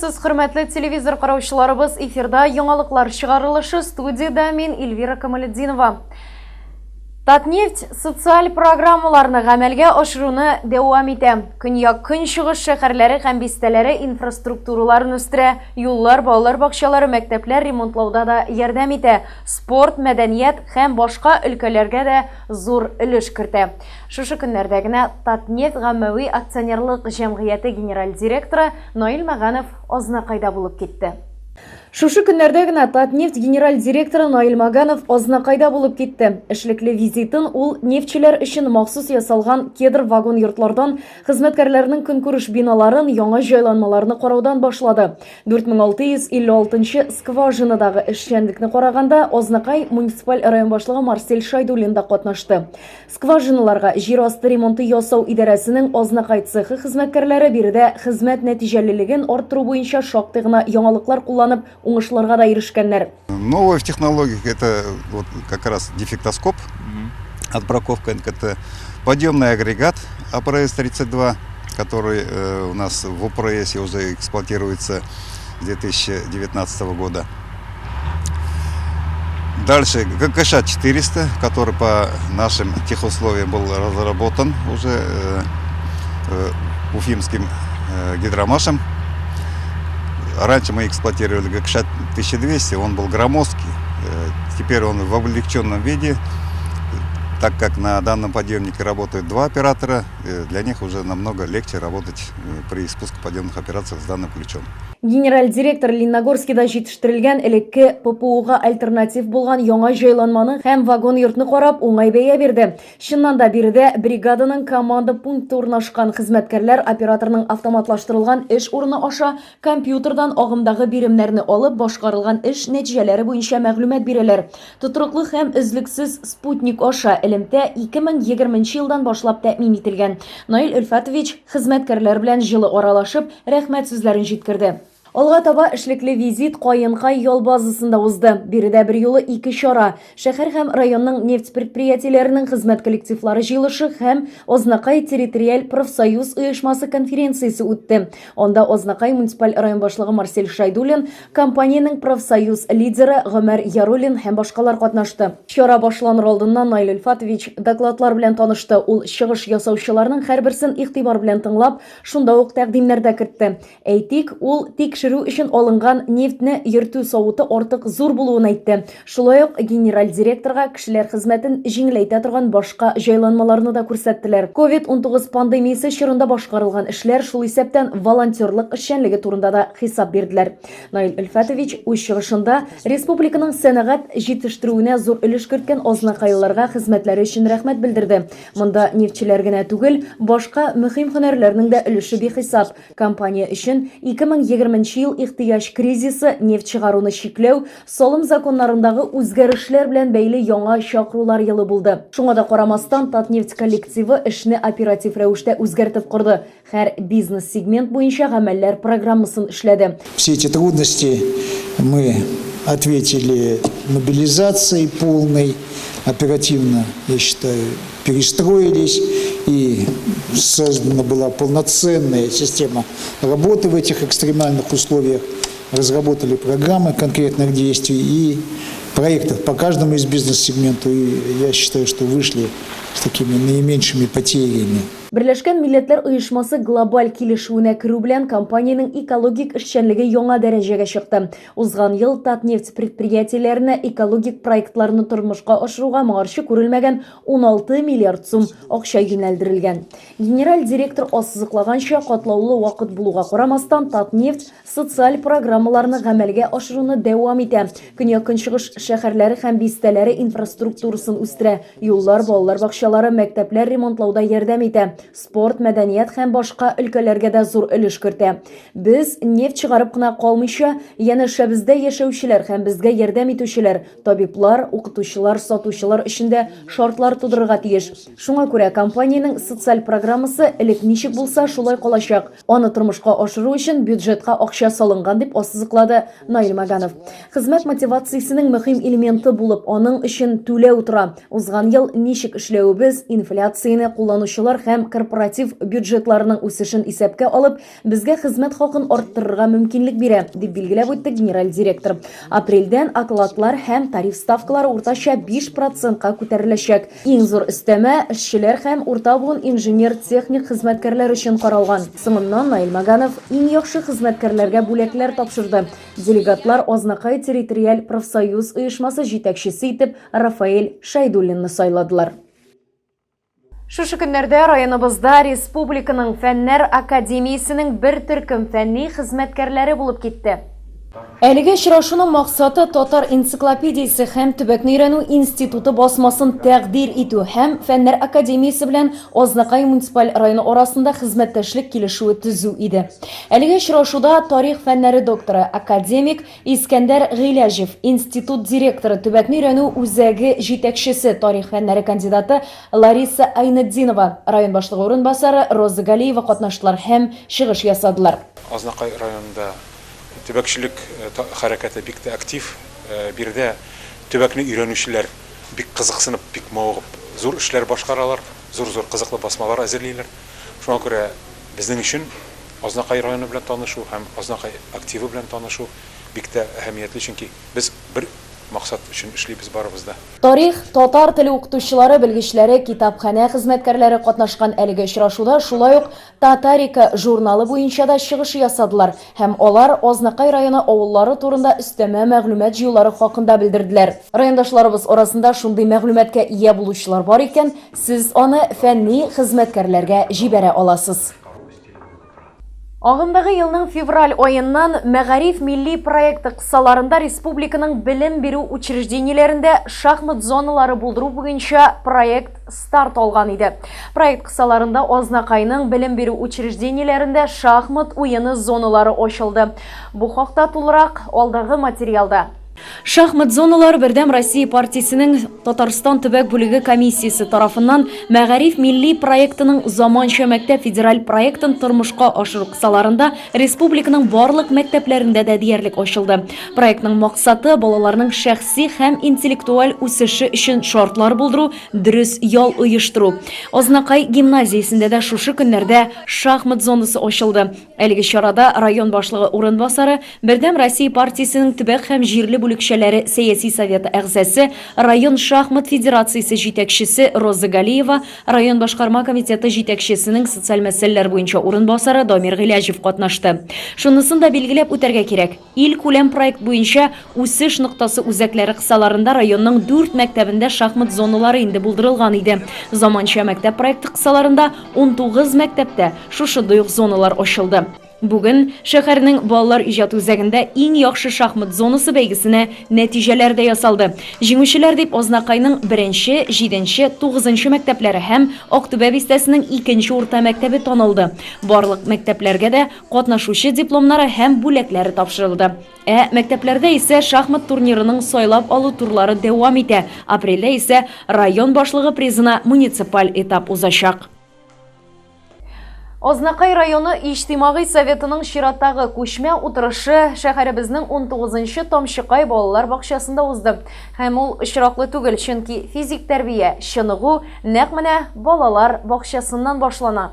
Исәнмесез, хөрмәтле телевизор караучыларыбыз. Эфирда яңалыклар чыгарылышы студиядә мин Эльвира Камалетдинова. Татнефть социаль программаларны гамәлгә ашыруны дәвам итә. Көньяк-көнчыгыш шәһәрләре һәм бистәләре инфраструктураларын үстерә, юллар, балалар бакчалары, мәктәпләр ремонтлауда да ярдәм итә, спорт, мәдәният һәм башка өлкәләргә дә зур өлеш кертә. Шушы көннәрдә генә Татнефть гаммәви акционерлык җәмгыяте генераль директоры Наил Мәганов Азнакайда булып китте. Шушы көннәрдә генә Татнефть генераль директоры Наил Маганов Азнакайда булып китте. Эшлекле визитын ул нефтьчеләр өчен махсус ясалган кедр вагон-йортлардан хезмәткәрләрнең көнкүреш биналарын, яңа җайланмаларны караудан башлады. 4656 нчы скважинадагы эшчәнлекне караганда Азнакай муниципаль район башлыгы Марсель Шайдуллин да катнашты. Скважиналарга җир асты ремонты ясау идарәсенең Азнакай цехы хезмәткәрләре биредә хезмәт нәтиҗәлелеген арттыру буенча шактый гына яңалыклар кулланып, уңышларга да ирешкәннәр. Новое в технологиях это вот как раз дефектоскоп, отбраковка НКТ, подъемный агрегат АПРС-32, который э, у нас в УПРС уже эксплуатируется с 2019 года. Дальше ГКШ-400, который по нашим техусловиям был разработан уже э, э, уфимским э, гидромашем. Раньше мы эксплуатировали ГКШ-1200, он был громоздкий. Теперь он в облегченном виде, так как на данном подъемнике работают два оператора, для них уже намного легче работать при спуско-подъемных операциях с данным ключом. Генераль директор Лениногорскида җитештерелгән элекке ППУга альтернатив булган яңа җайланманы һәм вагон-йортны карап, уңай бәя бирде. Чыннан да, биредә бригаданың команда пункты урнашкан. Хезмәткәрләр операторның автоматлаштырылган эш урыны аша компьютердан агымдагы биремнәрне алып, башкарылган эш нәтиҗәләре буенча мәгълүмат бирәләр. Тотрыклы һәм өзлексез спутник аша элемтә 2020 нче елдан башлап тәэмин ителгән. Наил Өлфәтович хезмәткәрләр белән җылы аралашып, рәхмәт сүзләрен җиткерде. Алга таба эшлекле визит Каенкай ял базасында узды. Биредә берьюлы ике чара, шәһәр һәм районның нефть предприятиеләренең хезмәт коллективлары җыелышы һәм Азнакай территориаль профсоюз оешмасы конференциясе үтте. Анда Азнакай муниципаль район башлыгы Марсель Шайдуллин, компаниянең профсоюз лидеры Гомәр Яруллин һәм башкалар катнашты. Чара башланыр алдыннан Наил Өлфатович докладлар белән танышты. Ул чыгыш ясаучыларның һәрберсен игътибар белән тыңлап, Шунда ук тәкъдимнәр дә кертте. Әйтик, ул тикшерү өчен алынган нефтьне йөртү савыты артык зур булуын әйтте. Шулай ук генераль директорга кешеләр хезмәтен җиңеләйтә торган башка җайланмаларны да күрсәттеләр. Ковид-19 пандемиясе чорында башкарылган эшләр, шул исәптән волонтерлык эшчәнлеге турында да хисап бирделәр. Наил Өлфәтович үз чыгышында республиканың сәнәгать җитештерүенә зур өлеш керткән азнакайлыларга хезмәтләре өчен рәхмәт белдерде. Монда нефтьчеләр генә түгел, башка мөһим һөнәрләрнең дә өлеше бихисап. Компания өчен 2020 нче ел ихтыяҗ кризисы, нефть чыгаруны чикләү, салым законнарындагы үзгәрешләр белән бәйле яңа чакырулар елы булды. Шуңа да карамастан, Татнефть коллективы эшне оператив рәвештә үзгәртеп корды, һәр бизнес-сегмент буенча гамәлләр программасын эшләде. Все эти трудности мы ответили мобилизацией полной, оперативно, я считаю, перестроились, и создана была полноценная система работы в этих экстремальных условиях, разработали программы конкретных действий и проектов по каждому из бизнес-сегментов, и я считаю, что вышли с такими наименьшими потерями. Берләшкән Милләтләр Оешмасы глобаль килешүенә керү белән компаниянең экологик эшчәнлеге яңа дәрәҗәгә чыкты. Узган ел Татнефть предприятиеләренә экологик проектларны тормышка ашыруга моңарчы күрелмәгән 16 миллиард сум акча юнәлдерелгән. Генераль директор ассызыклаганча, катлаулы вакыт булуга карамастан, Татнефть социаль программаларны гамәлгә ашыруны дәвам итә, көньяк-көнчыгыш шәһәрләре һәм бистәләре инфраструктурасын үстерә, юллар, балалар бакчалары, мәктәпләр ремонтлауда ярдәм итә, спорт, мәдәният һәм башка өлкәләргә дә зур өлеш кертә. Без нефть чыгарып кына калмыйча, янәшәбездә яшәүчеләр һәм безгә ярдәм итүчеләр, табиблар, укытучылар, сатучылар өчен дә шартлар тудырырга тиеш. Шуңа күрә компаниянең социаль программасы элек ничек булса, шулай калачак. Аны тормышка ашыру өчен бюджетка акча салынган, дип ассызыклады Наил Маганов. Хезмәт мотивациясенең мөһим элементы булып аның өчен түләү тора. Узган ел ничек эшләвебез инфляцияне кулланучылар һәм корпоратив бюджетларының үсешен исәпкә алып, безгә хезмәт хакын арттырырга мөмкинлек бирә, дип билгеләп үтте генераль директор. Апрельдән окладлар һәм тариф ставкалары уртача 5 процентка күтәреләчәк. Иң зур өстәмә эшчеләр һәм урта буын инженер-техник хезмәткәрләр өчен каралган. Соңыннан Наил Маганов иң яхшы хезмәткәрләргә бүләкләр тапшырды. Делегатлар Азнакай территориаль профсоюз оешмасы җитәкчесе итеп Рафаэль Шәйдуллинны сайладылар. Шушы көннәрдә районыбызда республиканың Фәннәр академиясенең бер төркем фәнни хезмәткәрләре булып китте. Әлеге очрашуның максаты Татар энциклопедиясе һәм төбәкне өйрәнү институты басмасын тәкъдир итү һәм Фәннәр академиясе белән Азнакай муниципаль районы арасында хезмәттәшлек килешүе төзү иде. Әлеге очрашуда тарих фәннәре докторы, академик Искәндәр Гыйләҗев, институт директоры, төбәкне өйрәнү үзәге җитәкчесе, тарих фәннәре кандидаты Лариса Айнетдинова, район башлыгы урынбасары Роза Галиева катнаштылар һәм чыгыш ясадылар. Азнакай районында төбәкчелек хәрәкәте бик тә актив. Биредә төбәкне өйрәнүчеләр бик кызыксынып, бик мавыгып зур эшләр башкаралар, зур-зур кызыклы басмалар әзерлиләр. Шуңа күрә безнең өчен Азнакай районы белән танышу һәм Азнакай активы белән танышу бик тә әһәмиятле, чөнки без бер максат өчен эшлибез барыбыз да. Тарих, татар теле укытучылары, белгечләре, китапханә хезмәткәрләре катнашкан әлеге очрашуда шулай ук Татарика журналы буенча да чыгыш ясадылар һәм алар Азнакай районы авыллары турында өстәмә мәгълүмат җыюлары хакында белдерделәр. Райондашларыбыз арасында шундый мәгълүматка ия булучылар бар икән, сез аны фәнни хезмәткәрләргә җибәрә аласыз. Агымдагы елның февраль аеннан Мәгариф милли проекты кысаларында республиканың белем бирү учреждениеләрендә шахмат зоналары булдыру буенча проект старт алган иде. Проект кысаларында Азнакайның белем бирү учреждениеләрендә шахмат уены зоналары ачылды. Бу хакта тулырак алдагы материалда. Шахмат зоналары Бердәм Россия партиясенең Татарстан төбәк бүлеге комиссиясе тарафыннан Мәгариф милли проектының Заманча мәктәп федераль проектын тормышка ашыру кысаларында республиканың барлык мәктәпләрендә дә диярлек ачылды. Проектның максаты, балаларның шәхси һәм интеллектуаль үсеше өчен шартлар булдыру, дөрес ял оештыру. Азнакай гимназиясендә дә шушы көннәрдә шахмат зонасы ачылды. Әлеге чарада район башлыгы урынбасары, Бердәм Россия партиясенең төбәк һәм җирле бүлекчәләре сәяси советы әгъзасы, район шахмат федерациясе җитәкчесе Роза Галиева, район башкарма комитеты җитәкчесенең социаль мәсьәләләр буенча урынбасары Дамир Гыйләҗев катнашты. Шунысын да билгеләп үтәргә кирәк, илкүләм проект буенча Үсеш ноктасы үзәкләре кысаларында районның дүрт мәктәбендә шахмат зоналары инде булдырылган иде. Заманча мәктәп проекты кысаларында 19 мәктәптә шушындый ук зоналар ачылды. Бүген шәһәрнең балалар иҗат үзәгендә иң яхшы шахмат зонасы бәйгесенә нәтиҗәләр дә ясалды. Җиңүчеләр дип Азнакайның беренче, җиденче, тугызынчы мәктәпләре һәм Актүбә бистәсенең икенче урта мәктәбе танылды. Барлык мәктәпләргә дә катнашучы дипломнары һәм бүләкләре тапшырылды. Ә мәктәпләрдә исә шахмат турнирының сайлап алу турлары дәвам итә. Апрельдә исә район башлыгы призына муниципаль этап узачак. Азнакай районы Иҗтимагый советының чираттагы күчмә утырышы шәһәребезнең 19-нчы Тамчыкай балалар бакчасында узды. Һәм ул очраклы түгел, чөнки физик тәрбия, чыныгу нәкъ менә балалар бакчасыннан башлана.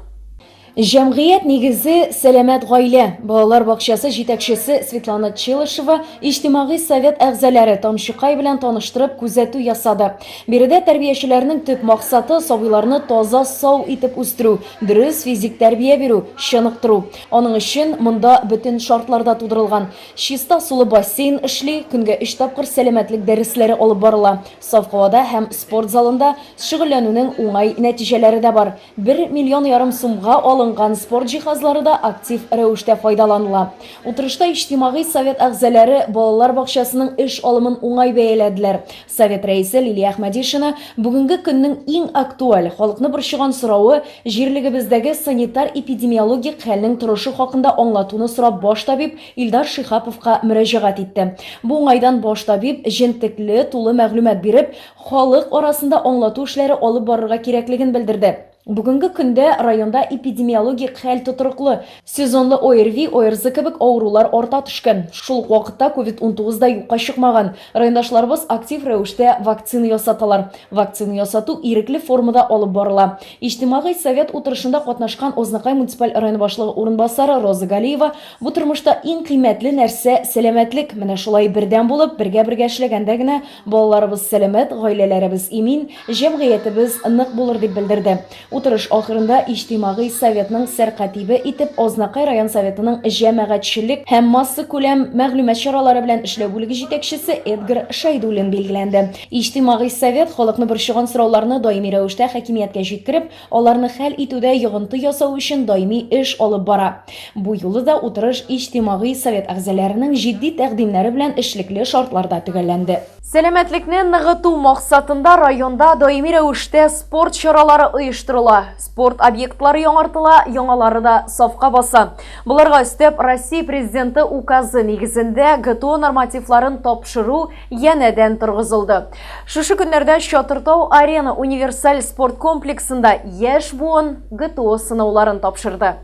Җәмгыять нигезе, сәламәт гаилә. Балалар бакчасы җитәкчесе Светлана Челышева Иҗтимагый совет әгъзалары Тамчыкай белән таныштырып күзәтү ясады. Биредә тәрбиячеләрнең төп максаты, сабыйларны таза-сау итеп үстерү, дөрес физик тәрбия бирү, чыныктыру. Аның өчен монда бөтен шартлар да тудырылган. Чиста сулы бассейн эшли, көнгә өч тапкыр сәламәтлек дәресләре алып барыла. Саф һавада һәм спорт залында шөгыльләнүнең уңай нәтиҗәләре дә бар. Бер миллион ярым сумга алынган спорт җиһазлары да актив рәвештә файдаланыла. Утырышта Иҗтимагый совет әгъзалары балалар бакчасының эш алымын уңай бәяләделәр. Совет рәисе Лилия Әхмәдишина бүгенге көннең иң актуаль, халыкны борчыган соравы, җирлегебездәге санитар-эпидемиологик хәлнең торышы хакында аңлатуны сорап баш табиб Илдар Шиһаповка мөрәҗәгать итте. Бу уңайдан баш табиб җентекле, тулы мәгълүмат биреп, халык арасында аңлату эшләре алып барырга кирәклеген белдерде. Бүгенге көндә районда эпидемиологик хәл тотрыклы. Сезонлы ОРВИ, ОРЗ кебек авырулар арта төшкән. Шул ук вакытта ковид-унтугыз да юкка чыкмаган. Райондашларыбыз актив рәвештә вакцина ясаталар. Вакцина ясату ирекле формада алып барыла. Иҗтимагый совет утырышында катнашкан Азнакай муниципаль районы башлыгы урынбасары Роза Галиева бу тормышта иң кыйммәтле нәрсә, сәламәтлек. Менә шулай бердәм булып, бергә-бергә эшләгәндә генә балаларыбыз сәламәт, гаиләләребез имин, җәмгыятебез нык булыр, дип белдерде. Утырыш ахырында Иҗтимагый советның сәркатибе итеп Азнакай район Советының җәмәгатьчелек һәм массакүләм мәгълүмат чаралары белән эшләү бүлеге җитәкчесе Эдгар Шәйдуллин билгеләнде. Иҗтимагый совет халыкны борчыган сорауларны даими рәвештә хакимияткә җиткереп, аларны хәл итүдә йогынты ясау өчен даими эш алып бара. Бу юлы да утырыш Иҗтимагый совет әгъзаләренең җитди тәкъдимнәре белән эшлекле шартларда төгәлләнде. Сәламәтлекне ныгыту максатында районда даими рәвештә спорт чаралары оештырыла. Спорт объектлары яңартыла, яңалары да сафка баса. Боларга өстәп, Россия Президенты указы нигезендә ГТО нормативларын тапшыру янәдән торгызылды. Шушы көннәрдә Чатыртау Арена универсаль спорт комплексында яшь буын ГТО сынауларын тапшырды.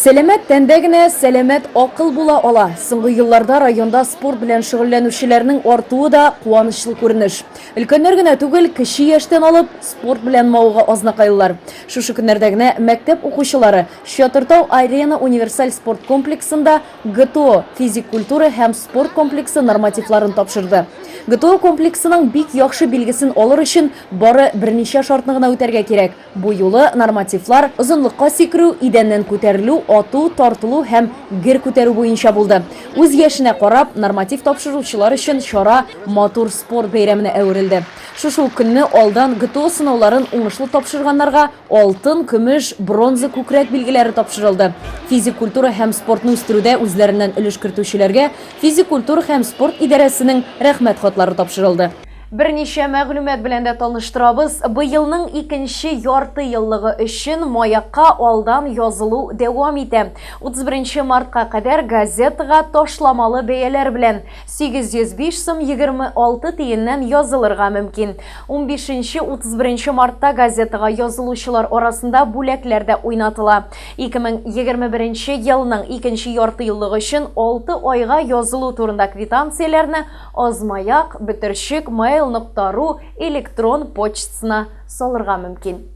Сәламәт тәндә генә сәламәт акыл була ала. Соңгы елларда районда спорт белән шөгыльләнүчеләрнең артуы да куанычлы күренеш. Өлкәннәр генә түгел, кече яшьтән алып спорт белән мавыга азнакайлылар. Шушы көннәрдә генә мәктәп укучылары Чатыртау Арена универсаль спорт комплексында ГТО, физик культура һәм спорт комплексы нормативларын тапшырды. ГТО комплексының бик яхшы билгесен алыр өчен бары берничә шартны гына үтәргә кирәк. Бу юлы нормативлар озынлыкка сикерү, идәннән күтәрелү, ату, тартылу һәм гер күтәрү буенча булды. Үз яшенә карап, норматив тапшыручылар өчен чара матур спорт бәйрәменә әверелде. Шушы ук көнне алдан ГТО сынауларын уңышлы тапшырганнарга алтын, көмеш, бронза күкрәк билгеләре тапшырылды. Физик культура һәм спортны үстерүдә үзләреннән өлеш кертүчеләргә физик культура һәм спорт идарәсенең Рәхмәт хатлары тапшырылды. Берничә мәгълүмат белән дә таныштырабыз. Быелның икенче ярты еллыгы өчен Маякка алдан язылу дәвам итә. 31 мартка кадәр газетага ташламалы бәяләр белән 805 сум 26 тиеннән язылырга мөмкин. 15-31 мартта газетага язылучылар арасында бүләкләр дә уйнатыла. 2021 елның икенче ярты еллыгы өчен 6 айга язылу турында квитанцияләрне Азмаяк, бөтерчек, mail нокта ру электрон почтасына салырга мөмкин.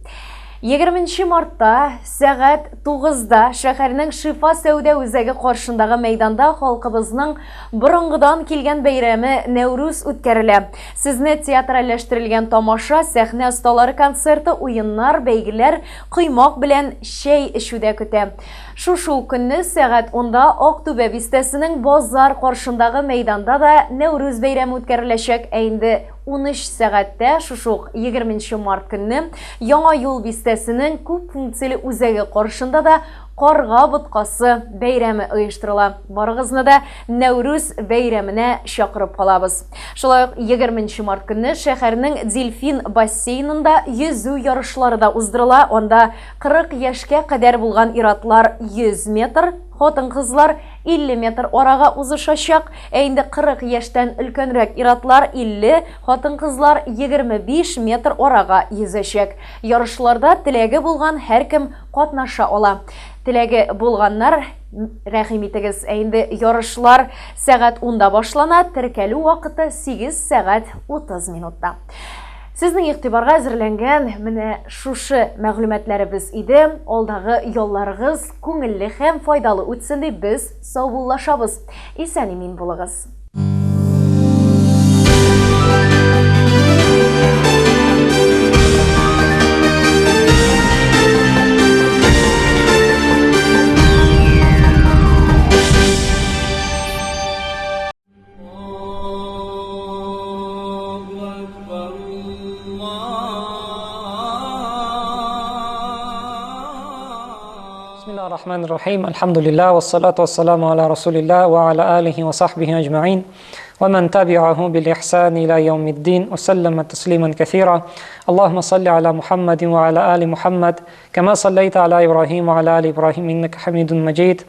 20 мартта сәгать 9-да шәһәрнең Шифа сәүдә үзәге каршындагы мәйданда халкыбызның борынгыдан килгән бәйрәме Нәүрүз үткәрелә. Сезне театральләштерелгән тамаша, сәхнә осталары концерты, уеннар, бәйгеләр, коймак белән чәй эчү дә көтә. Шушы ук көнне сәгать унда Актүбә бистәсенең базар каршындагы мәйданда да Нәүрүз бәйрәме үткәреләчәк, ә инде 13 сәгатьтә шушы ук 20 март көнне Яңа юл бистәсенең күп функцияле үзәге каршында да Карга боткасы бәйрәме оештырыла. Барыгызны да Нәүрүз бәйрәменә чакырып калабыз. Шулай ук 20 март көнне шәһәрнең Дельфин бассейнында йөзү ярышлары да уздырыла. Анда 40 яшькә кадәр булган ир-атлар 100 метр, хатын-кызлар 50 метр арага узышачак, ә инде 40 яшьтән өлкәнрәк ир-атлар 50, хатын-кызлар 25 метр арага йөзәчәк. Ярышларда теләге булган һәркем катнаша ала. Теләге булганнар, рәхим итегез. Ә инде ярышлар сәгать 10-да башлана, теркәлү вакыты 8 сәгать 30 минутта. Сезнең игътибарга әзерләнгән менә шушы мәгълүматларыбыз иде. Алдагы ялларыгыз күңелле һәм файдалы үтсен дип без саубуллашабыз. Исән-имин булыгыз. الرحمن الرحيم الحمد لله والصلاة والسلام على رسول الله وعلى آله وصحبه أجمعين ومن تبعه بالإحسان إلى يوم الدين وسلم تسليما كثيرا اللهم صل على محمد وعلى آل محمد كما صليت على إبراهيم وعلى آل إبراهيم إنك حميد مجيد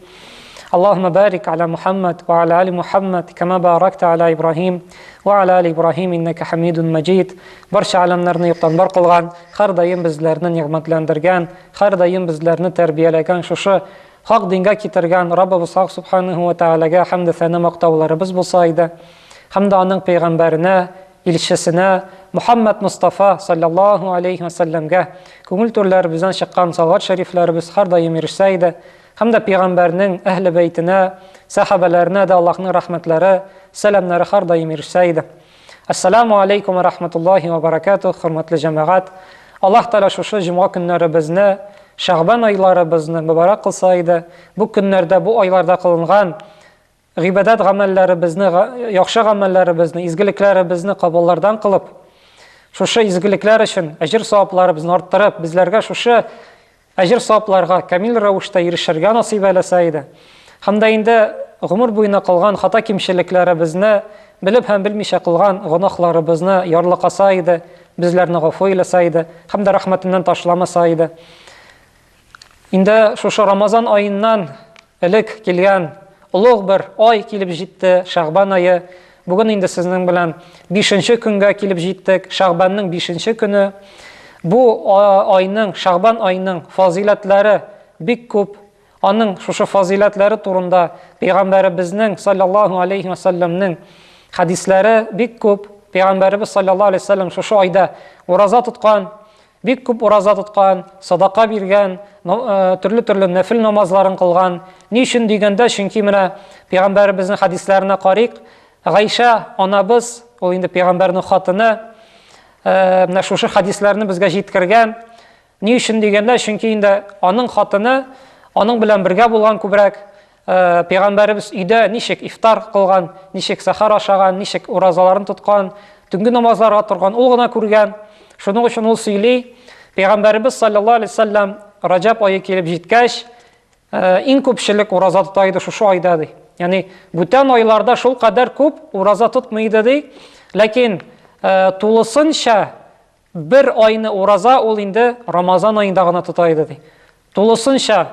Аллаһумма барик аля Мухаммад ва аля али Мухаммад, кама баракта аля Ибраһим ва аля али Ибраһим иннәкә Хамидун Маҗид. Барча әләмнәрне юктан бар кылган, һәрдаим безләрне нигъмәтләндергән, һәрдаим безләрне тәрбияләгән шушы хак дингә китергән Раббыбыз Хак Субханаһу ва Тәгаләгә хәмде сәна мактауларыбыз булса иде. Һәм дә аның пәйгамбәренә, илчесенә Мухаммад Мустафа саллаллаһу алейхи ва сәлләмгә күңел түрләребездән чыккан салават шәрифләребез һәрдаим ирешсә иде. Һәм дә пәйгамбәрнең әһле бәйтенә, сәхабәләренә дә Аллаһның рәхмәтләре, сәламнәре һәрдаим ирешсә иде. Әссәламү алейкум ва рахматуллаһи ва баракатуһ, хөрмәтле җәмәгать. Аллаһ Тәгалә шушы җомга көннәребезне, Шәгъбан айларыбызны мөбарәк кылса иде. Бу көннәрдә, бу айларда кылынган гыйбадәт гамәлләребезне, яхшы гамәлләребезне, изгелекләребезне кабуллардан кылып, шушы изгелекләр өчен әҗер-савапларыбызны арттырып, безләргә шушы әҗер-савапларга камил рәвештә ирешергә насыйп әйләсә иде. Һәм дә инде гомер буена кылган хата-кимчелекләребезне, белеп һәм белмичә кылган гөнаһларыбызны ярлыкаса иде, безләрне гафу әйләсә иде һәм дә рәхмәтеннән ташламаса иде. Инде шушы Рамазан аеннан элек килгән олуг бер ай килеп җитте, Шәгъбан ае. Бүген инде сезнең белән бишенче көнгә килеп җиттек, Шәгъбанның бишенче көне. Бу айның, Шәгъбан аеның фазыйләтләре бик күп. Аның шушы фазыйләтләре турында Пәйгамбәребезнең саллаллаһу алейхи ва сәлләмнең хәдисләре бик күп. Пәйгамбәребез саллаллаһу алейхи ва сәлләм шушы айда ураза тоткан, Бик күп ураза тоткан, садака биргән, төрле-төрле нәфел намазларын кылган. Ни өчен дигәндә, чөнки менә пәйгамбәребезнең хәдисләренә карыйк. Гайшә анабыз, ул инде пәйгамбәрнең хатыны, менә шушы хәдисләрне безгә җиткергән. Ни өчен дигәндә, чөнки инде аның хатыны аның белән бергә булган күбрәк, Пәйгамбәребез өйдә ничек ифтар кылган, ничек сәхәр ашаган, ничек уразаларын тоткан, төнге намазларга торган, ул гына күргән. Шуның өчен ул сөйли, Пәйгамбәребез саллаллаһу алейһи вәсәлләм Раҗаб ае килеп җиткәч, иң күпчелек ураза тота иде шушы айда ди. Ягъни бүтән айларда шул кадәр күп ураза тотмый иде ди. Ләкин тулысынча Бер айны ураза ул инде Рамазан аенда гына тота иде, ди. Тулысынча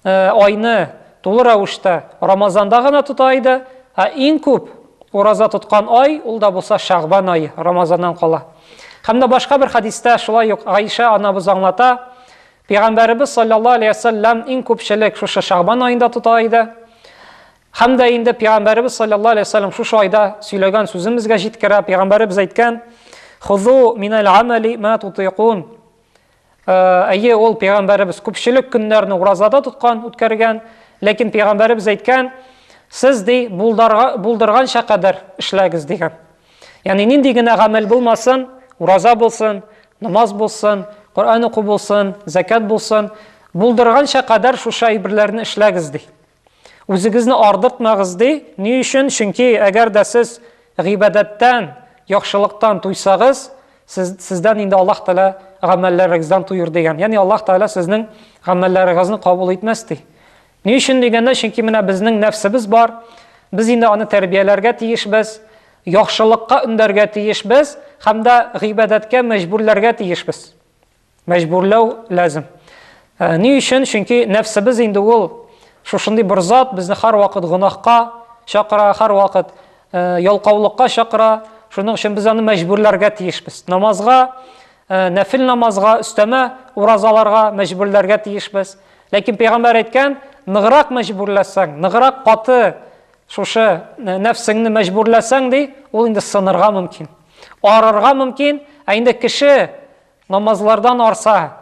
айны тулы рәвештә Рамазанда гына тота иде, ә иң күп ураза тоткан ай ул да булса Шәгъбан ае, Рамазаннан кала. Һәм дә башка бер хәдистә шулай ук Гайшә анабыз аңлата, Пәйгамбәребез саллаллаһу алейһи ва сәлләм иң күпчелек шушы Шәгъбан аенда тота иде. Һәм дә инде Пәйгамбәребез саллаллаһу алейһи ва сәлләм шушы айда сөйләгән сүзен безгә җиткерә. Пәйгамбәребез әйткән: "Хузу минәл амали ма тутыйкун." Әйе, ул пәйгамбәребез күпчелек көннәрне уразада тоткан, үткәргән, ләкин пәйгамбәребез әйткән: "Сез ди булдарга булдырганча кадәр эшләгез" дигән. Ягъни нинди генә гамәл булмасын, ураза булсын, намаз булсын, Коръән уку булсын, закат булсын, булдырганча кадәр шушы әйберләрне эшләгез ди. Үзегезне ардыртмагыз, ди. Ни өчен? Чөнки әгәр дә сез гыйбадәттән, яхшылыктан туйсагыз, сез, сездән инде Аллаһ Тәгалә гамәлләрегездән туер дигән. Ягъни Аллаһ Тәгалә сезнең гамәлләрегезне кабул итмәс ди. Ни өчен дигәндә, чөнки менә безнең нәфсебез бар. Без инде аны тәрбияләргә тиешбез, яхшылыкка өндәргә тиешбез һәм дә гыйбадәткә мәҗбүрләргә тиешбез. Мәҗбүрләү ләзем. Э, ни өчен? Чөнки нәфсебез инде ул шушындый бер зат, безне һәрвакыт гөнаһка чакыра, һәрвакыт э, ялкаулыкка чакыра. Шуның өчен без аны мәҗбүрләргә тиешбез. Намазга, э, нәфил намазга, өстәмә уразаларга мәҗбүрләргә тиешбез. Ләкин пәйгамбәр әйткән, ныграк мәҗбүрләсәң, ныграк каты шушы нәфсеңне мәҗбүрләсәң ди, ул инде сынырга мөмкин. Арырга мөмкин, ә инде кеше Намазлардан арса,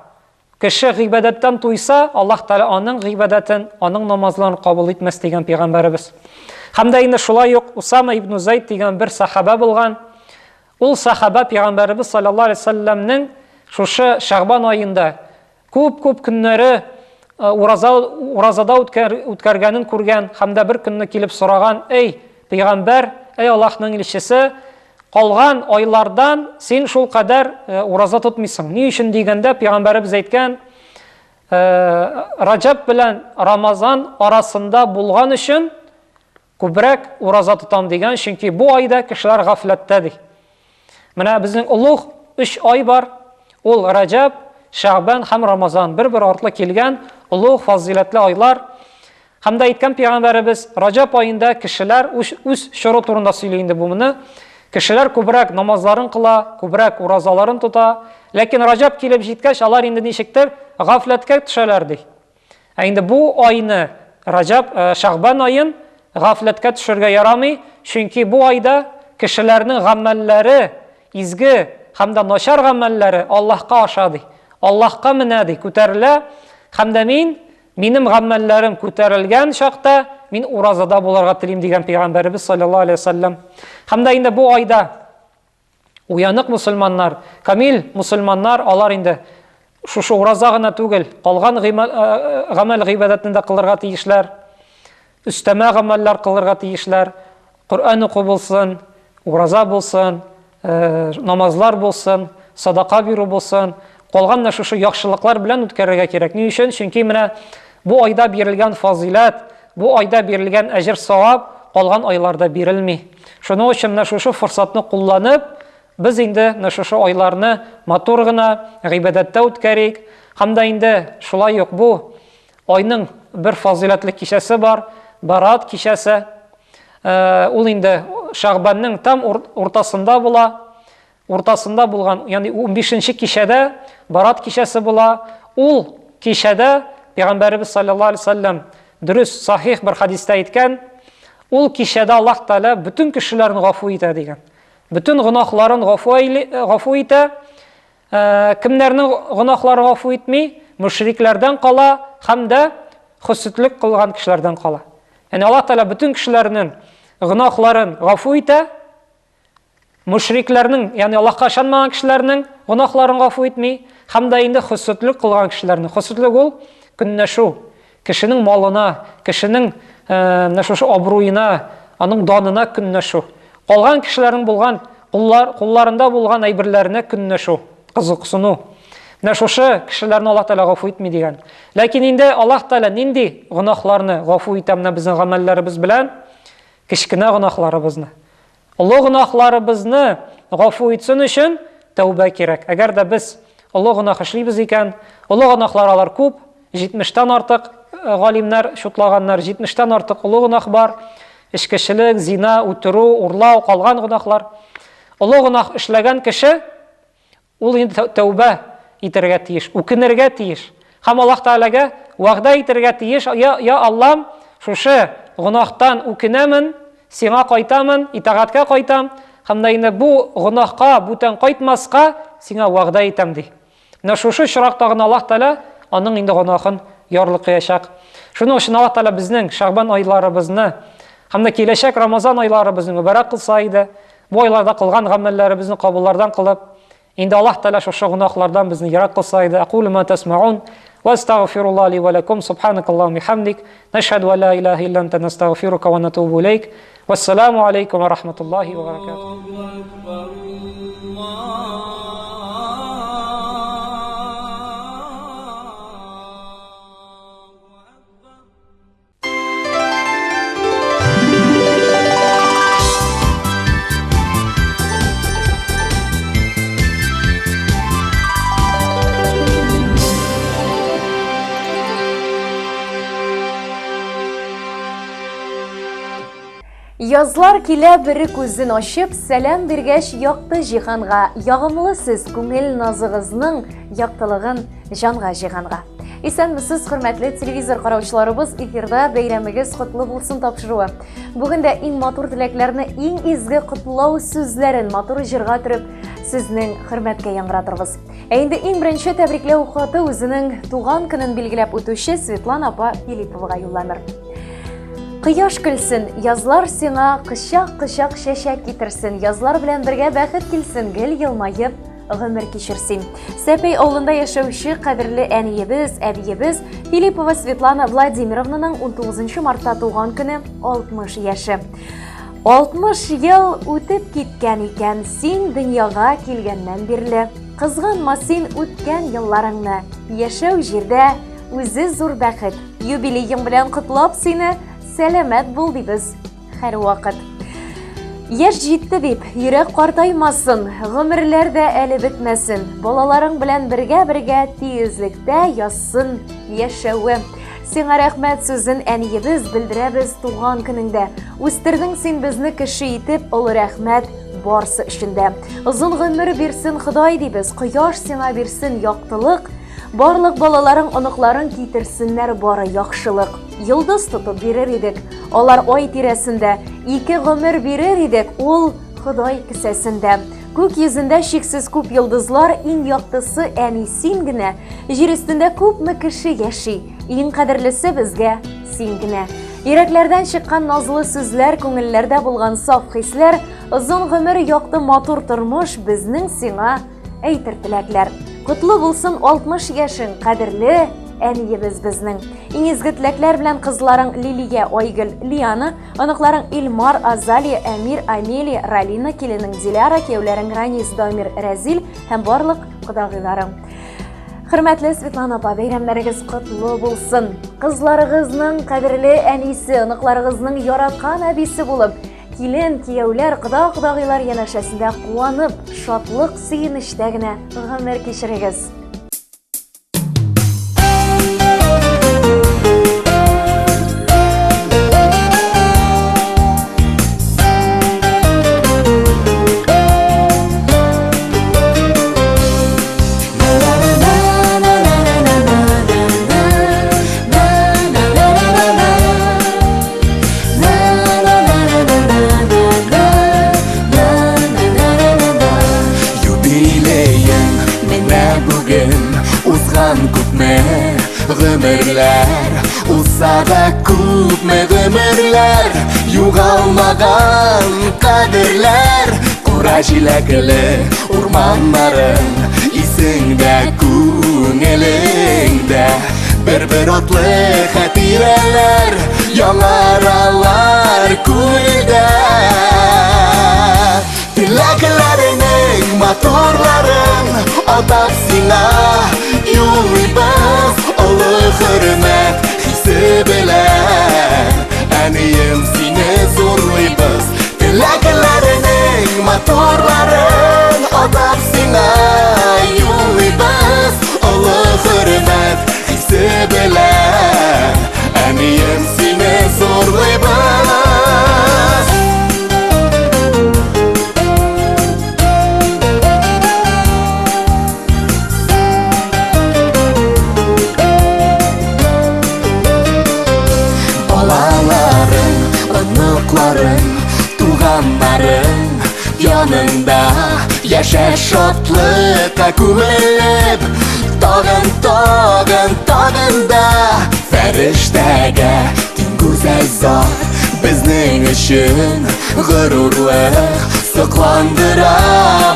кеше гыйбадәттән туйса, Аллаһ Тәгалә аның гыйбадәтен, аның намазларын кабул итмәс дигән пәйгамбәребез. Һәм дә инде шулай ук Усама ибн Зайд дигән бер сахаба булган. Ул сахаба пәйгамбәребез саллаллаһу алейһи вәсәлләмнең шушы Шәгъбан аенда Күп-күп көннәре ураза, уразада үткәр, үткәргәнен күргән һәм дә бер көнне килеп сораган, Эй, пәйгамбәр, эй Аллаһның илчесе, калган айлардан син шул кадәр ураза тотмыйсың. Ни өчен дигәндә, пәйгамбәребез әйткән, Раҗаб белән Рамазан арасында булган өчен күбрәк ураза тотам дигән, чөнки бу айда кешеләр гафләттә ди. Менә безнең олуг өч ай бар. Ул Раҗаб, Шәгъбан һәм Рамазан. Бер-бер артлы килгән олуг фазыйләтле айлар. Һәм дә әйткән пәйгамбәребез, Раҗаб аенда кешеләр үз, үз чоры турында сөйли инде бу моны. Кешеләр күбрәк намазларын кыла, күбрәк уразаларын тота. Ләкин Раҗаб килеп җиткәч, алар инде ничектер гафләткә төшәләр ди. Ә инде бу айны, Раҗаб, э, Шәгъбан аен гафләткә төшергә ярамый, чөнки бу айда кешеләрнең гамәлләре, изге һәм дә начар гамәлләре Аллаһка аша ди. Аллаһка менә ди, күтәрелә. Һәм дә мин Минем гамәлләрем күтәрелгән чакта мин уразада булырга телим дигән пәйгамбәребез саллаллаһу алейһи вәсәлләм. Һәм дә инде бу айда уянык мусульманнар, камил мусульманнар, алар инде шушы ураза гына түгел, калган э, э, гамәл гыйбадәтне дә кылырга тиешләр. Өстәмә гамәлләр кылырга тиешләр. Коръән уку булсын, ураза булсын, э, намазлар булсын, садака бирү булсын. Калган менә шушы яхшылыклар белән үткәрергә кирәк. Ни өчен? Чөнки менә бу айда бирелгән фазыйләт, бу айда бирелгән әҗер савап калган айларда бирелми. Шуның өчен менә шушы форсатны кулланып, без инде менә шушы айларны матур гына гыйбадәттә үткәрик. Һәм дә инде шулай ук бу Айның бер фазыйләтле кичәсе бар, Барат кичәсе. Э, ул инде Шәгъбанның там уртасында була. Уртасында булган, ягъни 15 кичәдә Барат кичәсе була. Ул кичәдә Пәйгамбәребез саллаллаһу алейһи вәсәлләм дөрес, сахих бер хадистә әйткән, ул кичәдә Аллаһ Тәгалә бөтен кешеләрне гафу итә дигән. Бөтен гөнаһларын гафу итә. Э, кемнәрнең гөнаһлары гафу итми? Мөшрикләрдән кала һәм дә хөсетлек кылган кешеләрдән кала. Яни Аллаһ Тәгалә бөтен кешеләрнең гөнаһларын гафу итә. Мөшрикләрнең, ягъни Аллаһка ышанмаган кешеләрнең гөнаһларын гафу итми һәм дә инде хөсетлек кылган кешеләрнең. Хөсетлек ул көнләшү, кешенең малына, кешенең э, менә шушы абруена, аның данына көнләшү. Калган кешеләрнең булган куллар, кулларында булган әйберләренә көнләшү, кызыксыну. Менә шушы кешеләрне Аллаһ Тәгалә гафу итми дигән. Ләкин инде Аллаһ Тәгалә нинди гөнаһларны гафу итә менә безнең гамәлләребез белән? Кечкенә гөнаһларыбызны. Олы гөнаһларыбызны гафу итсен өчен тәүбә кирәк. Әгәр дә без олы гөнаһ эшлибез икән, олы гөнаһлар алар күп, 70-тән артык э, галимнәр шутлаганнар, 70-тән артык олы гөнаһ бар. Эчкечелек, зина, үтерү, урлау, калган гөнаһлар. Олы гөнаһ эшләгән кеше Ул инде тәүбә итәргә тиеш, үкенергә тиеш. Һәм Аллаһ Тәгаләгә вәгъдә итәргә тиеш, я, я Аллам, шушы гөнаһтан үкенәмен, сиңа кайтамын, итагатькә кайтам, һәм дә инде бу гөнаһка бүтән кайтмаска сиңа вәгъдә итәм, ди. Менә шушы очракта гына Аллаһ Тәгалә аның инде гөнаһын ярлыкаячак. Шуның өчен Аллаһ Тәгалә безнең Шәгъбан айларыбызны һәм дә киләчәк Рамазан айларыбызны мөбарәк кылса иде. Бу айларда кылган гамәлләребезне кабуллардан кылып, инде Аллаһ Тәгалә шушы гөнаһлардан безне ерак кылса иде. Акулу ма тасмаун ва астагфируллаһ ли ва лакум субханакаллахумма бихамдик нашһаду ан ла илаһа илля анта настагфирука ва натубу илейк. Вассаламу алейкум ва рахматуллахи ва баракатух. Язлар килә бере күзен ачып, сәлам биргәч якты җиһанга, ягымлы сез күңел назыгызның яктылыгын җанга җыйганга. Исәнмесез, хөрмәтле телевизор караучыларыбыз, эфирда бәйрәмегез котлы булсын тапшыруы. Бүген дә иң матур теләкләрне, иң изге котлау сүзләрен матур җырга төреп, сезнең хөрмәткә яңгыратырбыз. Ә инде иң беренче тәбрикләү хаты үзенең туган көнен билгеләп үтүче Светлана апа Филипповага юлланыр. Кояш көлсен, язлар сиңа кочак-кочак чәчәк китерсен, язлар белән бергә бәхет килсен, гел елмаеп, гомер кичер син. Сәпәй авылында яшәүче кадерле әниебез, әбиебез Филиппова Светлана Владимировнаның 19 мартта туган көне 60 яше. 60 ел үтеп киткән икән син дөньяга килгәннән бирле. Кызганма син үткән елларыңны. Яшәү җирдә үзе зур бәхет. Юбилеең белән котлап сине, сәламәт бул дибез. Һәрвакыт. Яшь җитте дип, йөрәк картаймасын, гомерләр дә әле бетмәсен. Балаларың белән бергә-бергә тигезлектә язсын яшәве. Сиңа рәхмәт сүзен, әниебез, белдерәбез туган көнеңдә. Үстердең син безне кеше итеп, олы рәхмәт барсы өчен дә. Озын гомер бирсен Ходай дибез, кояш сиңа бирсен яктылык, барлык балаларың, оныкларың китерсеннәр бары яхшылык. Йолдыз тотып бирер идек, алар ай тирәсендә, ике гомер бирер идек, ул Ходай кесәсендә. Күк йөзендә чиксез күп йолдызлар, иң яктысы әни син генә. Җир өстендә күпме кеше яши, иң кадерлесе безгә син генә. Йөрәкләрдән чыккан назлы сүзләр, күңелләрдә булган саф хисләр, озын гомер, якты матур тормыш безнең сиңа әйтер теләкләр. Котлы булсын 60 яшең, кадерле әниебез безнең. Иң изге теләкләр белән кызларың Лилия, Айгөл, Лиана, оныкларың Илмар, Азалия, Әмир, Амелия, Ралина, киленең Диляра, кияүләрең Ранис, Дамир, Рәзил һәм барлык кодагыйларың. Хөрмәтле Светлана апа, бәйрәмнәрегез котлы булсын. Кызларыгызның кадерле әнисе, оныкларыгызның яраткан әбисе булып, килен, кияүләр, кода-кодагыйлар янәшәсендә куанып, шатлык, сөенечтә генә гомер кичерегез. Юбилеең менә бүген узган күпме гомерләр узса да күпме гомерләр югалмаган кадерләр кура җиләкле урманнарың исеңдә күңелеңдә бер-бер атлы хатирәләр яңаралар күңелдә Теләкләреңнең матурларын атап сиңа юллыйбыз олы хөрмәт хисе белән әнием сине зурлыйбыз Теләкләреңнең матурларын атап сиңа юллыйбыз олы хөрмәт хисе белән әнием сине зурлыйбыз Балаларың, оныкларың, туганнарың янында яшә шатлыкка күмелеп, тагын, тагын, тагын да фәрештәгә тиң гүзәл зат безнең өчен горурлык сокландыра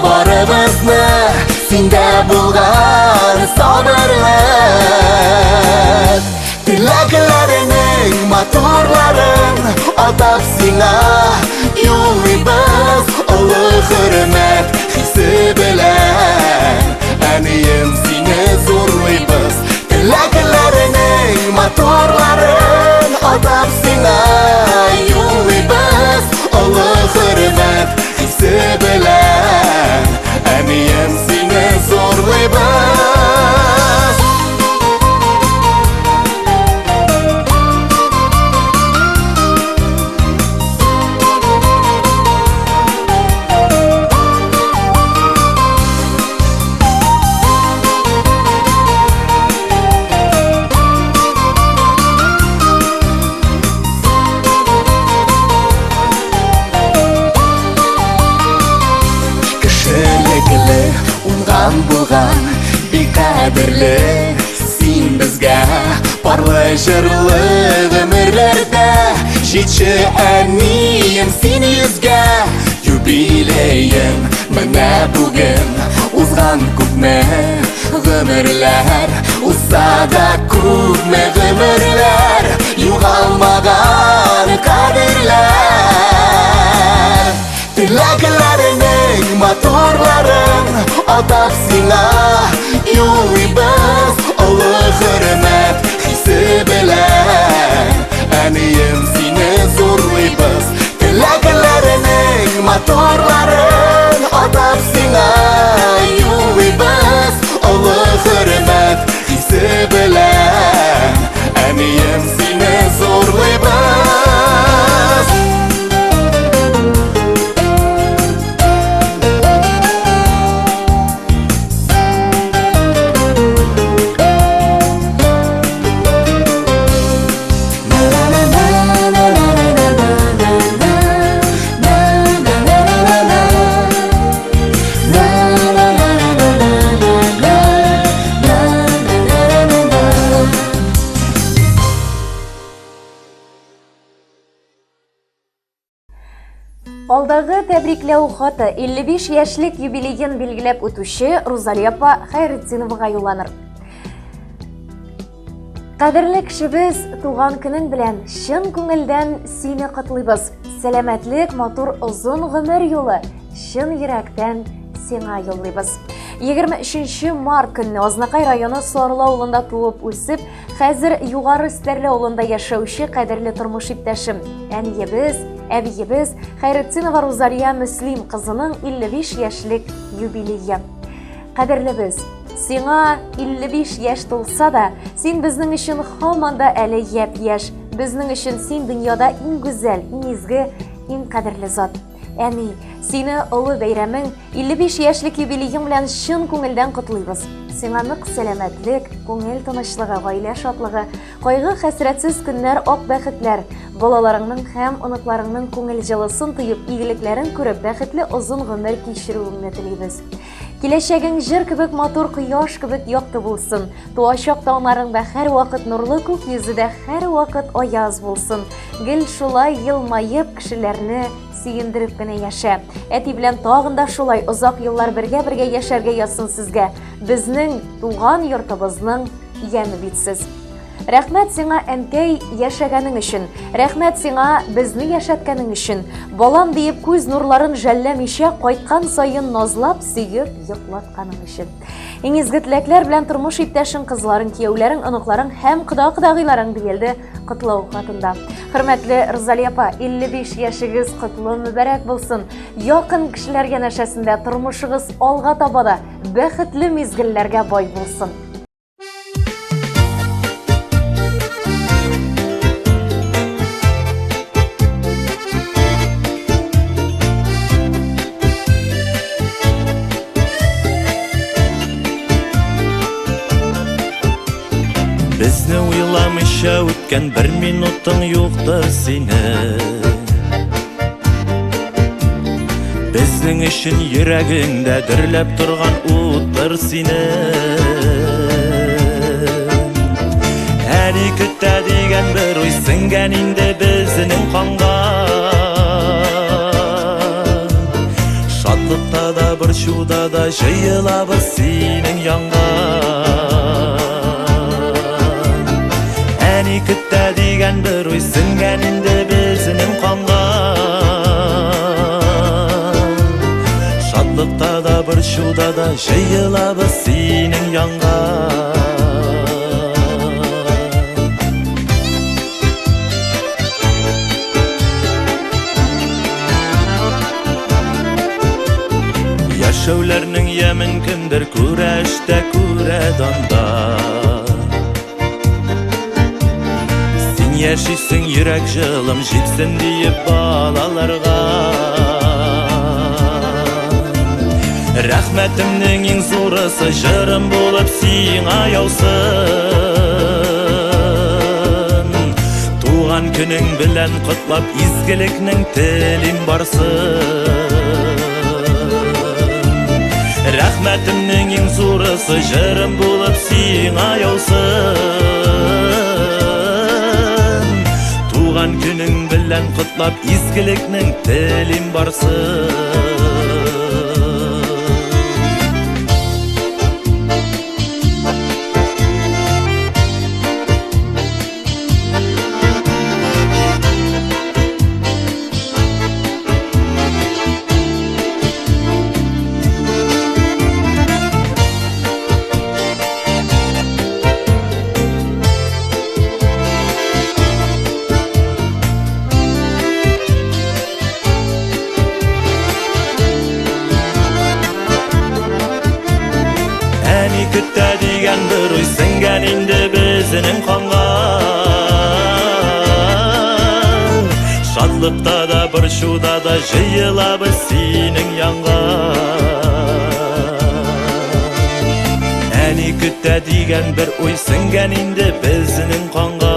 барыбызны синдә булган сабырлык Теләкләреңнең матурларын атап сиңа юллыйбыз олы хөрмәт хисе белән әнием сине зурлыйбыз Теләкләреңнең матурларын атап сиңа юллыйбыз олы хөрмәт хисе белән әнием сине зурлыйбыз Кешелекле, уңган булган, бик кадерле син безгә парлы җырлы гомерләрдә җитче әнием син йөзгә юбилеең менә бүген узган күпме гомерләр узса да күпме гомерләр югалмаган кадерләр Теләкләреңнең матурларын атап сиңа юллыйбыз олы хөрмәт хисе белән әнием сине зурлыйбыз Теләкләреңнең матурларын атап сиңа юллыйбыз олы хөрмәт хисе белән әнием Чиратагы тәбрикләү хаты 55 яшьлек юбилеен билгеләп үтүче Рузалия апа Хәйретдиновага юлланыр. Кадерле кешебез, туган көнең белән чын күңелдән сине котлыйбыз. Сәламәтлек, матур озын гомер юлы чын йөрәктән сиңа юллыйбыз. 23 март көнне Азнакай районы Сарлы авылында туып үсеп, хәзер Югары Стәрле авылында яшәүче кадерле тормыш иптәшем, әниебез, әбиебез Хәйретдинова Рузалия Мөслим кызының 55 яшьлек юбилее. Кадерлебез, сиңа 55 яшь тулса да, син безнең өчен һаман да әле япь-яшь. Безнең өчен син дөньяда иң гүзәл, иң изге, иң кадерле зат. Әни, сине олы бәйрәмең, 55 яшьлек юбилеең белән чын күңелдән котлыйбыз. Сиңа нык сәламәтлек, күңел тынычлыгы, гаилә шатлыгы, кайгы-хәсрәтсез көннәр, ак бәхетләр, балаларыңның һәм оныкларыңның күңел җылысын тоеп, игелекләрен күреп, бәхетле озын гомер кичерүеңне телибез. Киләчәгең җыр кебек матур, кояш кебек якты булсын. Туачак таңнарыңда һәрвакыт нурлы, күк йөзе дә һәрвакыт аяз булсын. Гел шулай елмаеп, кешеләрне сөендереп кенә яшә. Әти белән тагын да шулай озак еллар бергә-бергә яшәргә язсын сезгә. Безнең туган йортыбызның яме бит сез. Рәхмәт сиңа, әнкәй, яшәгәнең өчен. Рәхмәт сиңа, безне яшәткәнең өчен. Балам диеп күз нурларын жәлләмичә, кайткан саен назлап, сөеп, йоклатканың өчен. Иң изге теләкләр белән тормыш иптәшең, кызларың, кияүләрең, оныкларың һәм кода-кодагыйларың диелде котлау хатында. Хөрмәтле Рузалия апа, 55 яшегез котлы мөбарәк булсын. Якын кешеләр янәшәсендә тормышыгыз алга таба да бәхетле мизгелләргә бай булсын. Безне уйламыйча үткән бер минутың юктыр синең. Безнең өчен йөрәгеңдә дөрләп торган уттыр синең. Әни көтә дигән бер уй сеңгән инде безнең канга. Шатлыкта да, борчуда да җыелабыз синең янга. Әни көтә дигән бер уй сеңгән инде безнең канга. Шатлыкта да, борчуда да җыелабыз синең янга. Яшәүләрнең ямен кемдер күрә, эштә күрә данда. Син яшисең йөрәк җылым җитсен диеп балаларга. Рәхмәтемнең иң зурысы җырым булып сиңа яусын. Туган көнең белән котлап изгелекнең телим барсын. Рәхмәтемнең иң зурысы җырым булып сиңа яусын. Туган көнең белән котлап изгелекнең телим барсын. Әни көтә дигән бер уй сеңгән инде безнең канга. Шатлыкта да, борчуда да җыелабыз синең янга. Әни көтә дигән бер уй сеңгән инде безнең канга.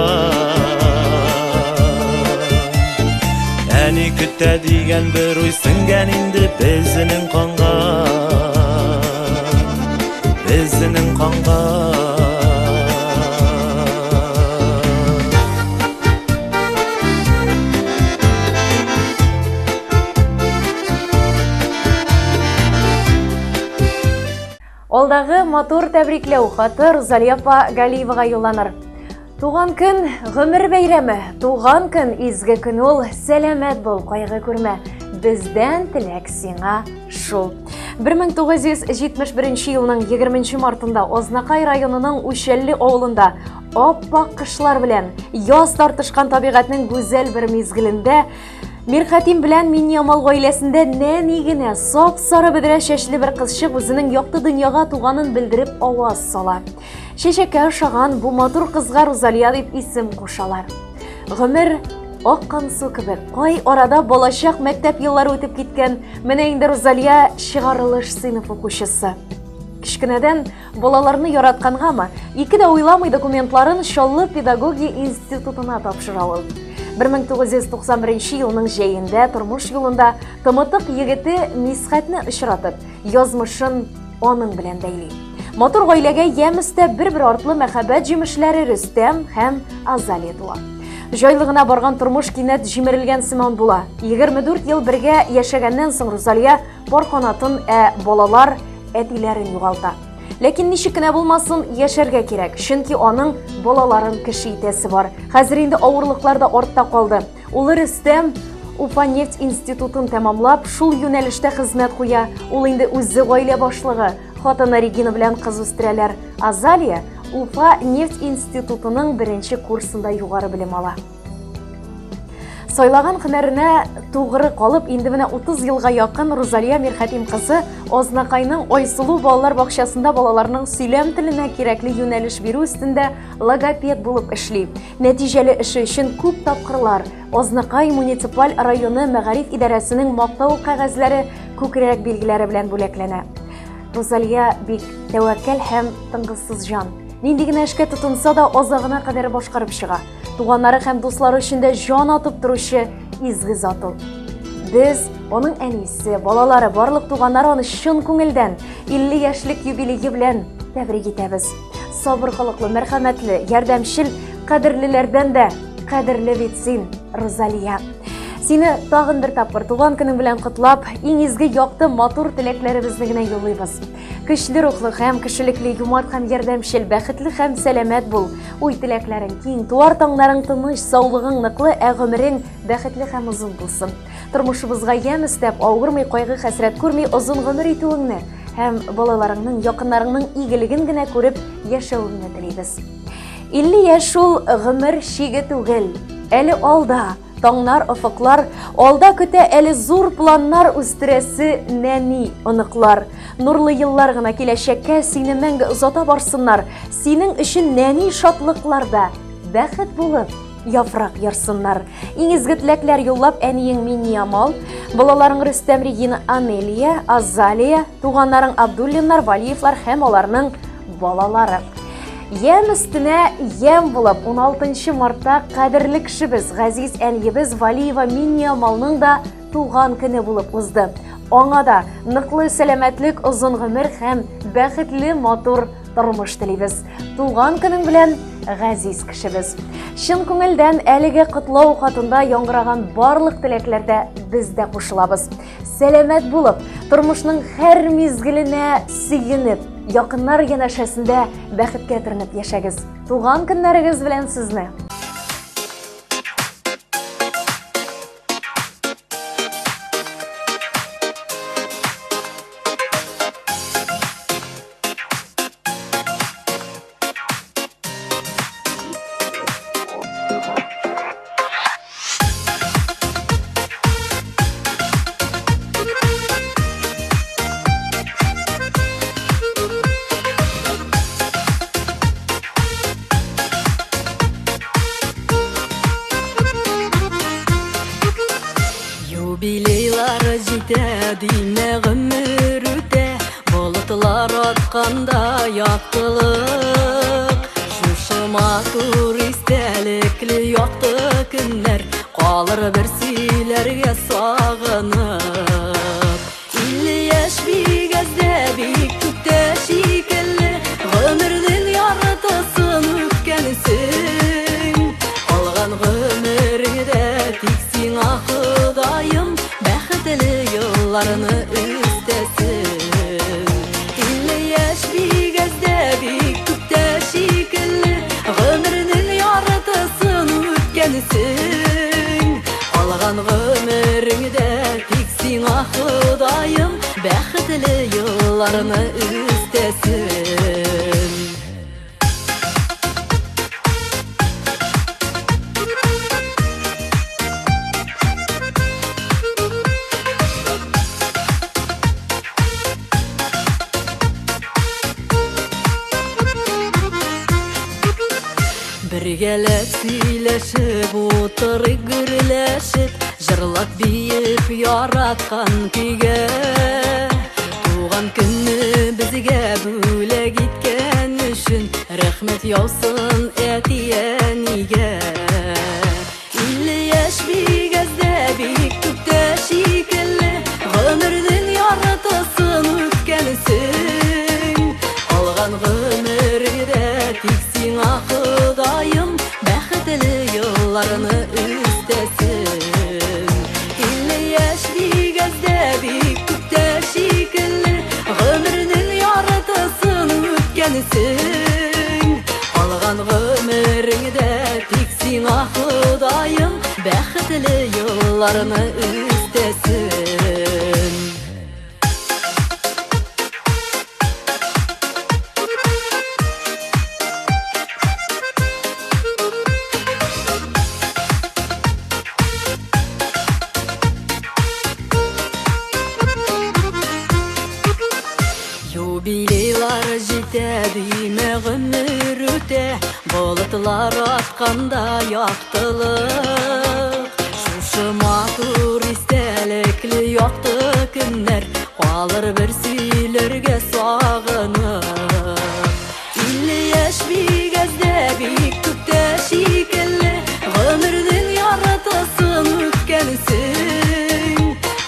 Әни көтә дигән бер уй сеңгән инде безнең канга. Безнең канга. Алдагы матур тәбрикләү хаты Рузалия апа Галиевага юлланыр. Туган көн гомер бәйрәме, туган көн изге көн ул, сәламәт бул, кайгы күрмә. Бездән теләк сиңа шул. 1971 елның 20 мартында Ознакай районының Үчәлле авылында ап-ак кышлар белән яз тартышкан табигатьнең гүзәл бер мизгелендә Мирхәтим белән Минниямал гаиләсендә нәни генә, сап-сары бөдрә чәчле бер кызчык үзенең якты дөньяга туганын белдереп аваз сала. Чәчәккә ошаган бу матур кызга Рузалия дип исем кушалар. Гомер аккан су кебек, кай арада балачак мәктәп еллары үтеп киткән, менә инде Рузалия чыгарылыш сыйныф укучысы. Кечкенәдән Балаларны яраткангамы, ике дә уйламый документларын Чаллы педагогия институтына тапшыра ул. 1991 елның җәендә тормыш юлында тымытык егете Мисхәтне очратып, язмышын аның белән бәйли. Матур гаиләгә ямь өстәп бер-бер артлы мәхәббәт җимешләре Рөстәм һәм Азалия туа. Җайлы гына барган тормыш кинәт җимерелгән сыман була. 24 ел бергә яшәгәннән соң Рузалия пар канатын, ә балалар әтиләрен югалта. Ләкин ничек кенә булмасын, яшәргә кирәк, чөнки аның балаларын кеше итәсе бар. Хәзер инде авырлыклар да артта калды. Улы Рөстәм Уфа нефть институтын тәмамлап, шул юнәлештә хезмәт куя. Ул инде үзе гаилә башлыгы. Хатыны Регина белән кыз үстерәләр. Азалия Уфа нефть институтының беренче курсында югары белем ала. Сайлаган һөнәренә тугры калып, инде менә 30 елга якын Рузалия Мирхәтим кызы Азнакайның Айсылу балалар бакчасында балаларның сөйләм теленә кирәкле юнәлеш бирү өстендә логопед булып эшли. Нәтиҗәле эше өчен күп тапкырлар Азнакай муниципаль районы мәгариф идарәсенең мактау кәгазьләре, күкрәк билгеләре белән бүләкләнә. Рузалия бик тәвәккәл һәм тынгысыз җан. Нинди генә эшкә тотынса да, азагына кадәр башкарып чыга. Туганнары һәм дуслары өчен дә җан атып торучы изге зат ул. Без, аның әнисе, балалары, барлык туганнары аны чын күңелдән 50 яшьлек юбилее белән тәбрик итәбез. Сабыр холыклы, мәрхәмәтле, ярдәмчел, кадерлеләрдән дә кадерле бит син, Рузалия. Сине тагын бер тапкыр туган көнең белән котлап, иң изге, якты, матур теләкләребезне генә юллыйбыз. Көчле рухлы һәм кешелекле, юмарт һәм ярдәмчел, бәхетле һәм сәламәт бул. Уй теләкләрең киң, туар таңнарың тыныч, саулыгың ныклы, ә гомерең бәхетле һәм озын булсын. Тормышыбызга ямь өстәп, авырмый, кайгы-хәсрәт күрми озын гомер итүеңне һәм балаларыңның, якыннарыңның игелеген генә күреп яшәвеңне телибез. 50 яшь ул гомер чиге түгел. Әле алда. Таңнар, офыклар, алда көтә әле зур планнар үстерәсе нәни оныклар. Нурлы еллар гына киләчәккә сине мәңге озата барсыннар. Синең өчен нәни шатлыкларда бәхет булып яфрак ярсыннар. Иң изге теләкләр юллап әниең Минниямал, балаларың Рөстәм, Регина, Анелия, Азалия, туганнарың Абдуллиннар, Валиевлар һәм аларның балалары. Ямь өстенә ямь булып 16 мартта кадерле кешебез, газиз әниебез Валиева Минниямалның да туган көне булып узды. Аңа да ныклы сәламәтлек, озын гомер һәм бәхетле матур тормыш телибез. Туган көнең белән, газиз кешебез. Чын күңелдән әлеге котлау хатында яңгыраган барлык теләкләрдә без дә кушылабыз. Сәламәт булып, тормышның һәр мизгеленә сөенеп, якыннар янәшәсендә бәхеткә төренеп яшәгез. Туган көннәрегез белән сезне! Юбилейлар җитә, димә гомер үтә, Болытлар атканда яктылык. Шушы матур истәлекле якты көннәр Калыр бер сөйләргә сагынып. 50 яшь бик әз дә, бик күп тә шикелле, Гомернең яртысын үткәнсең. Калган гомереңдә тик сиңа Ходаем Бәхетле елларны өстәсен. 50 яшь. Бәхетле елларны өстәсен. Бергәләп сөйләшеп утырыйк гөрләшеп, җырлап биеп яраткан көйгә. Туган көнне безгә бүләк иткән өчен рәхмәт яусын әти-әнигә. 50 яшь бик әз дә, бик күп тә шикелле, гомернең яртысын үткәнсең. Калган гомергә тик сиңа Ходаем бәхетле елларны өстәсен. 50 яшь бик әз дә, бик күп тә шикелле, гомернең яртысын үткәнсең. Калган гомереңдә тик сиңа Ходаем бәхетле елларны өстәсен. Юбилейлар җитә, димә гомер үтә, болытлар атканда яктылык. Шушы матур истәлекле якты көннәр калыр бер сөйләргә сагынып. 50 яшь бик әз дә, бик күп тә шикелле, гомернең яртысын үткәнсең.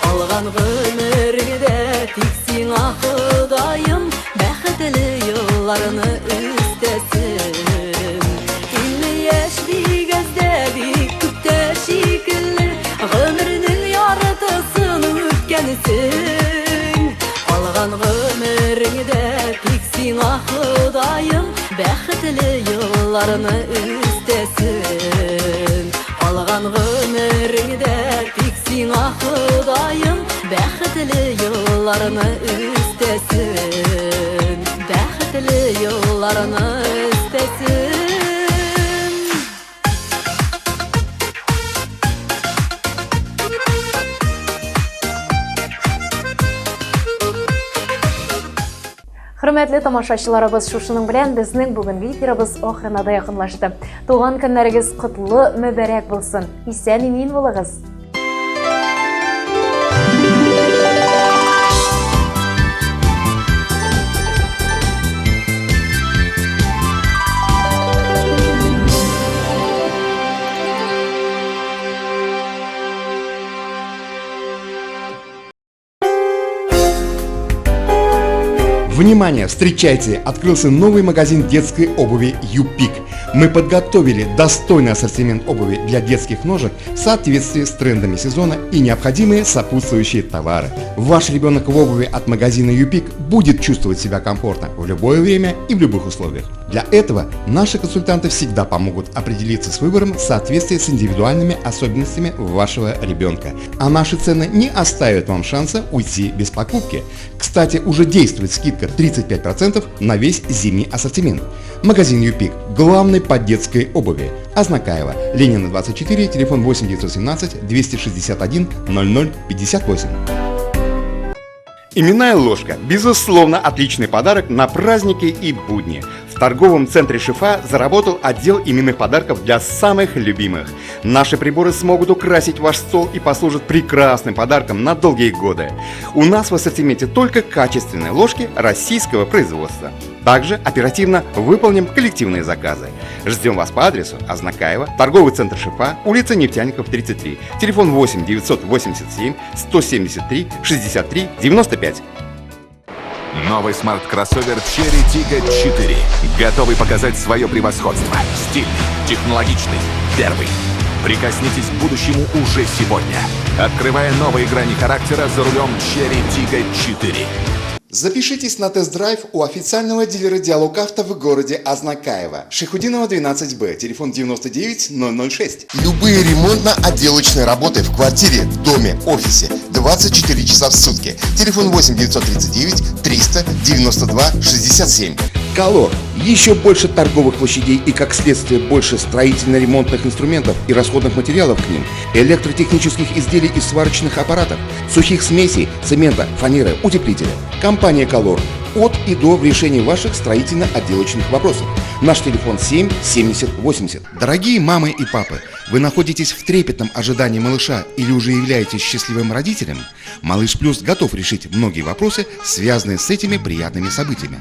Калган гомергә тик сиңа Ходаем бәхетле елларны өстәсен. 50 яшь бик әз дә, бик күп тә шикелле, гомернең яртысын үткәнсең. Калган гомереңдә тик сиңа Ходаем бәхетле елларны өстәсен. Калган гомереңдә тик сиңа Ходаем бәхетле елларны өстәсен. Бәхетле елларны өстәсен. Хөрмәтле тамашачыларыбыз, шушының белән безнең бүгенге эфирыбыз ахырына да якынлашты. Туган көннәрегез котлы, мөбарәк булсын. Исән-имин булыгыз. Внимание! Встречайте! Открылся новый магазин детской обуви «Юпик». Мы подготовили достойный ассортимент обуви для детских ножек в соответствии с трендами сезона и необходимые сопутствующие товары. Ваш ребенок в обуви от магазина «Юпик» будет чувствовать себя комфортно в любое время и в любых условиях. Для этого наши консультанты всегда помогут определиться с выбором в соответствии с индивидуальными особенностями вашего ребенка. А наши цены не оставят вам шанса уйти без покупки. Кстати, уже действует скидка 35% на весь зимний ассортимент. Магазин «Юпик» – главный по детской обуви. Азнакаево, Ленина 24, телефон 8 917 261 00 58. Именная ложка – безусловно, отличный подарок на праздники и будни. В торговом центре «Шифа» заработал отдел именных подарков для самых любимых. Наши приборы смогут украсить ваш стол и послужат прекрасным подарком на долгие годы. У нас в ассортименте только качественные ложки российского производства. Также оперативно выполним коллективные заказы. Ждем вас по адресу Азнакаево, торговый центр «Шифа», улица Нефтяников, 33, телефон 8 987 173 63 95. Новый смарт-кроссовер Chery Tiggo 4. Готовый показать свое превосходство. Стильный, технологичный, первый. Прикоснитесь к будущему уже сегодня. Открывая новые грани характера за рулем Chery Tiggo 4. Запишитесь на тест-драйв у официального дилера «Диалог Авто» в городе Азнакаево. Шайхутдинова 12Б, телефон 99 006. Любые ремонтно-отделочные работы в квартире, доме, офисе. 24 часа в сутки. Телефон 8 939 392 67. Колор. Еще больше торговых площадей и, как следствие, больше строительно-ремонтных инструментов и расходных материалов к ним, электротехнических изделий и сварочных аппаратов, сухих смесей, цемента, фанеры, утеплителя. Компания «Колор» от и до в решении ваших строительно-отделочных вопросов. Наш телефон 7 70 80. Дорогие мамы и папы, вы находитесь в трепетном ожидании малыша или уже являетесь счастливым родителем? Малыш Плюс готов решить многие вопросы, связанные с этими приятными событиями.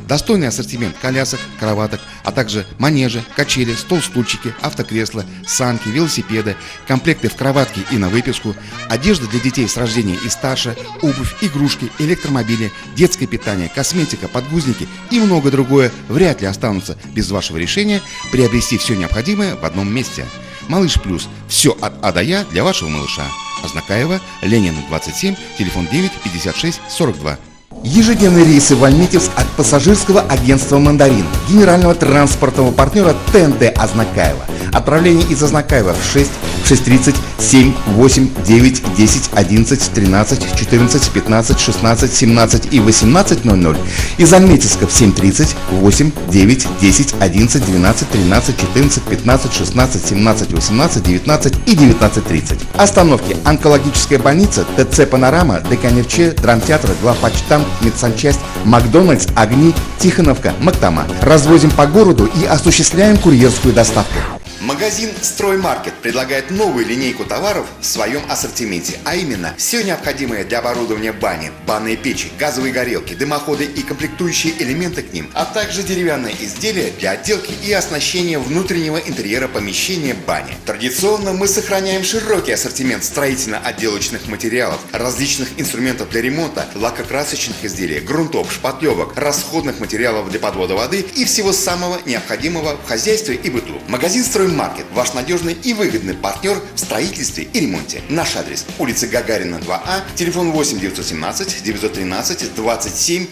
Достойный ассортимент колясок, кроваток, а также манежи, качели, стол-стульчики, автокресла, санки, велосипеды, комплекты в кроватке и на выписку, одежда для детей с рождения и старше, обувь, игрушки, электромобили, детское питание, косметика, подгузники и многое другое вряд ли останутся без вашего решения приобрести все необходимое в одном месте. Малыш Плюс. Все от А до Я для вашего малыша. Азнакаево, Ленина, 27, телефон 9 56 42. Ежедневные рейсы в Альметьевск от пассажирского агентства «Мандарин», генерального транспортного партнера ТНТ Азнакаево. Отправление из Азнакаева в 6, 6:30, 7, 8, 9, 10, 11, 13, 14, 15, 16, 17 и 18:00. Из Альметьевска в 7:30, 8, 9, 10, 11, 12, 13, 14, 15, 16, 17, 18, 19 и 19:30. Остановки: Онкологическая больница, ТЦ «Панорама», ДК НФЧ, Драмтеатр, Главпочтамт, Медсанчасть, Макдональдс, Огни, Тихоновка, Мактама. Развозим по городу и осуществляем курьерскую доставку. Магазин «Строймаркет» предлагает новую линейку товаров в своем ассортименте, а именно все необходимое для оборудования бани, банные печи, газовые горелки, дымоходы и комплектующие элементы к ним, а также деревянные изделия для отделки и оснащения внутреннего интерьера помещения бани. Традиционно мы сохраняем широкий ассортимент строительно-отделочных материалов, различных инструментов для ремонта, лакокрасочных изделий, грунтов, шпатлевок, расходных материалов для подвода воды и всего самого необходимого в хозяйстве и быту. Магазин «Строймаркет» – ваш надежный и выгодный партнер в строительстве и ремонте. Наш адрес: улица Гагарина, 2А, телефон 8 917 913 27